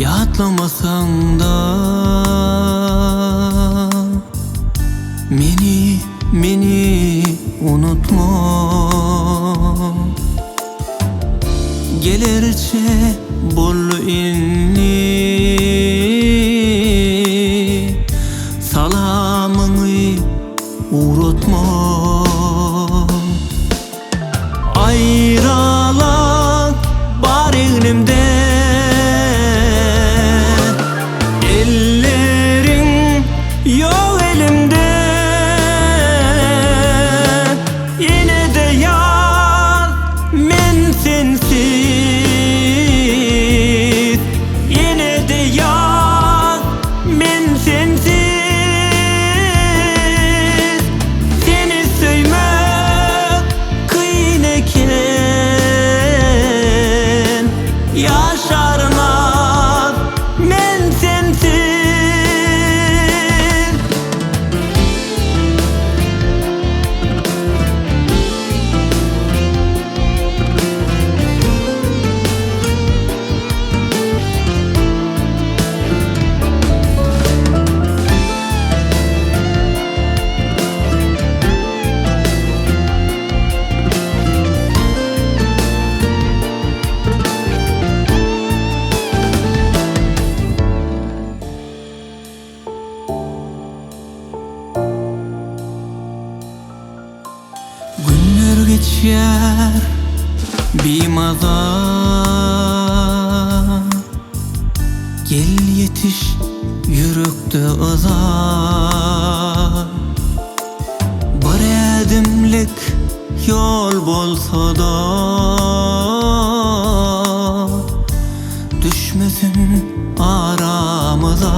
Ýatlamasaň-da Meni, meni unutma. Gelerçe boldy indi Salamyňy ugratma. Aýralyk bar egnimde Elleriň ýok elimde Ýene-de ýaz men sensiz Ýene-de ýaz men sensiz Seni söýmek kyn eken Ýaşaryn-a men sensiz. Günler geçýär bimaza Gel ýetiş ýürekde yza Bir ädimlik ýol bolsa-da Düşmesin aramyza.